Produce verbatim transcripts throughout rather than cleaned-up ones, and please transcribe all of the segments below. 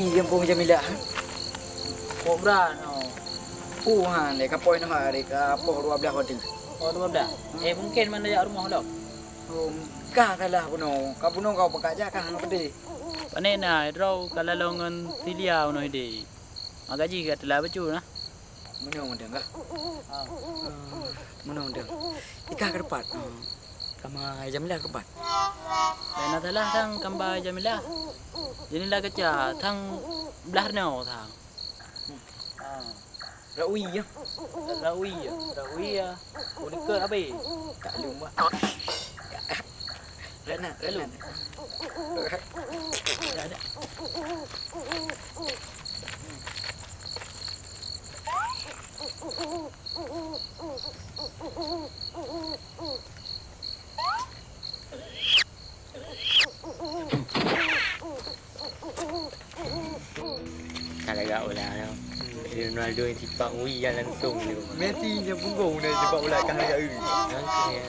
Di gampông Jamilah. Kobra no. Puhan deh, kapoi noh hari ka poh dua belas watèe. Oh, dua belas. Eh, mungkin mana jak rumah lom. Oh, ka salah bunoe. Ka bunoe kau peugah jak ka hang pedih. Pane na, droe ka lalong ngon Silia bunoe deh. Maka jih ka teula bacut nah. Meunyoe mantong kah? Ah. Ah, meunyoe mantong. Ikah keurepat. Ah, kama Jamilah keurepat. Lain na salah tang kamba Jamilah. Jamilah kaca tang blah nyoe tang. Hmm. Ah. Rawi ya. Rawi ya. Rawi ya. Unikal abis. Tak lupa. Rana, Rana. Ka lagak bola tu. Ronaldo yang tipak ui yang langsung tu. Messi yang punggung dia tipak bola ka lagak ui. Langsung ya.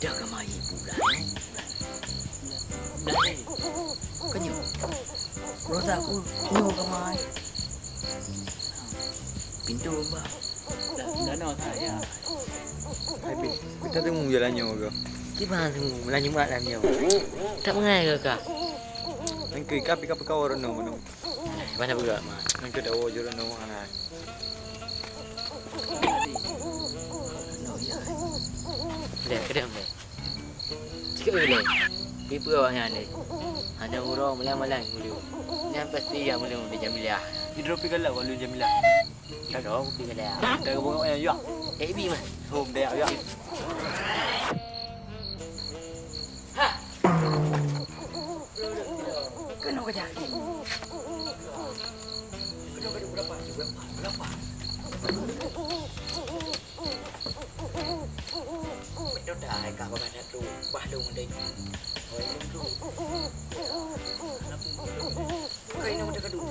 Dah kemari pula, eh? Dah, eh. Kenyang. Rosak aku, nyoe kemari. Pintu, Mbak. Dah, dah no saya. Hai, Bin. Kita temu jalan nyoe ke? Kiban temu, jalan Jumat lah nyoe. Tak mengai ke, Kak? Engke, kah pika-pika orang no, mana? Mana pula, Mak? Engke dah jurang no, mana? Deh, kedang, deh. Cakap lé, ipeue awaknyan lé? Hana uroe malam-malam meuleueng. Nyan pasti nyang meuleueng di Jamilah. Idroe pi galak walu Jamilah. Ka goe pi galak. Ka goe ya. Eh, bi mah. Hom deh ya. Ha. Kena kerja. Kena kerja berapa? Berapa? Berapa? Betul dah, hai kah bagai that tu. Bah lôn deh. Oi, lôn tu. Kai nang teuka dulu.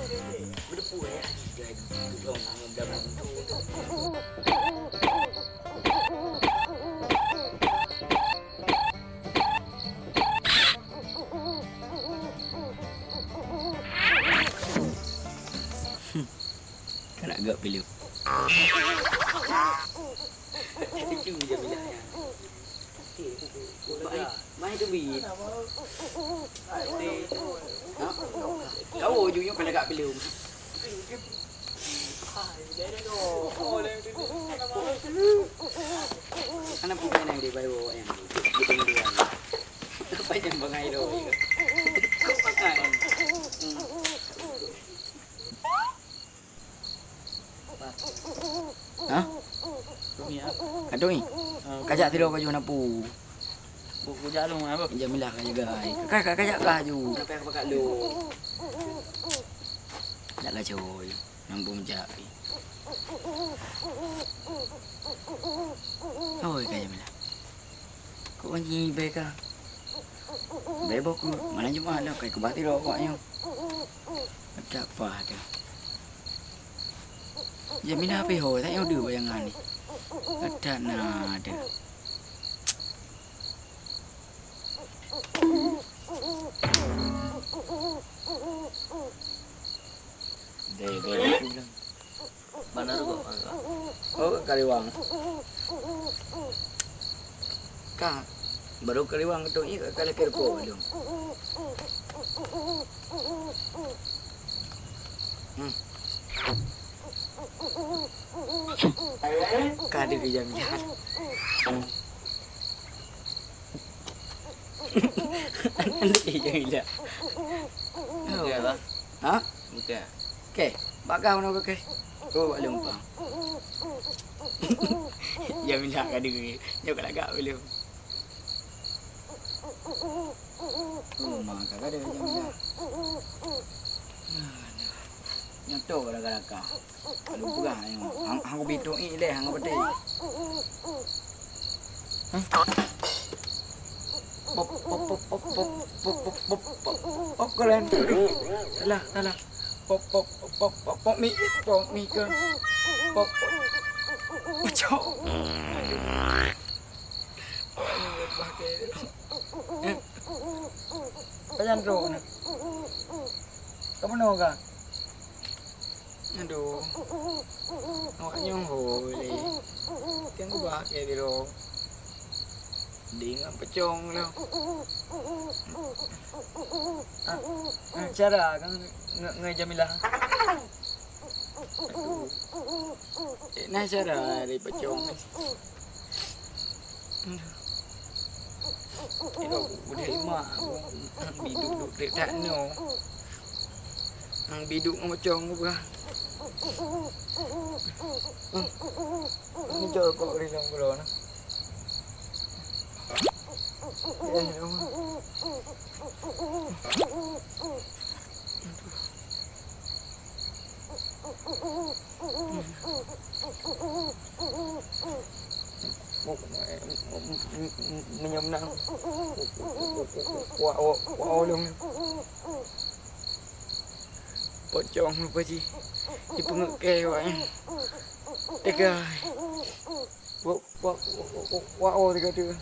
Beudeupu ya. Dia tu dong ngon bla-bla tu. Keuneuk geuh pilu. Lucu je bila ya. Mai, mai tu bit. Ha? Kau ujung nyoe kena gak pilu. Anak pun kena di bayu yang di tengah dua. Apa yang bangai lo? Kau makan. Hmm. Hah? Tumi ah. Ka tumi? Ah, kajak tidur kaju napu. Ku, kujak lu apa? Jamilah ka jaga ai. Ka, ka, kajak ka aju. Kenapa yang pakai lu? Jak ka coy. Nampu mejak. Oi, ka Jamilah. Kok nyi beka? Bebo ku, mana Jumat dah kai kubati rokok nyo. Ada apa ada? Jamilah api ho, tak nyoe deh bayangan ni. Ada na ada. Deh, deh, aku bilang. Mana tu kok? Oh, kaliwang. Ka, baru kaliwang tu iya ka lahé ko belum? Hmm. Ka ada kejam jahat. Nanti yang hilang. Bukan, Bang. Ha? Bukan. Okey, bak kah meunan, okey? Oh, bak lôn pang. Jamilah ka deungoe. Nyoe ka lagak belum? Uma ka gadôh Jamilah. Nyoe toh gara-gara ka. Lalu peugah nyoe. Hang, hang ubit tueng lé, hang ubit. Hah? Pop, pop, pop. Pop, keren. Salah, salah. Pop, pop, pop, pop, pop mi, pop mi ke. Pop, pop. Cok. Pajan tu na. Kamu nyoe ka? Aduh. Awak nyoe hôi lé. Tengok bah ke biro. Di ngon pecong lo. Ah, ah, cara kan nge-, nge Jamilah. Aduh. Eh, nah cara dari pecong. Aduh. Iro udah lima, biduk duk dek tak no. Nang biduk ngocong gua. Ini jol kok ri long bro na. Eh, no. Meunyoe meunan, wak, wak, wak ulôn. Pocong lupa jih. Jipeungeuet keu awaknyan. Teuka. Wak, wak, wak, wak, wak, oh, teuka, teuka.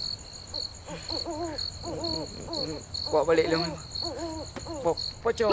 Wak balik lom. Po-, pocong.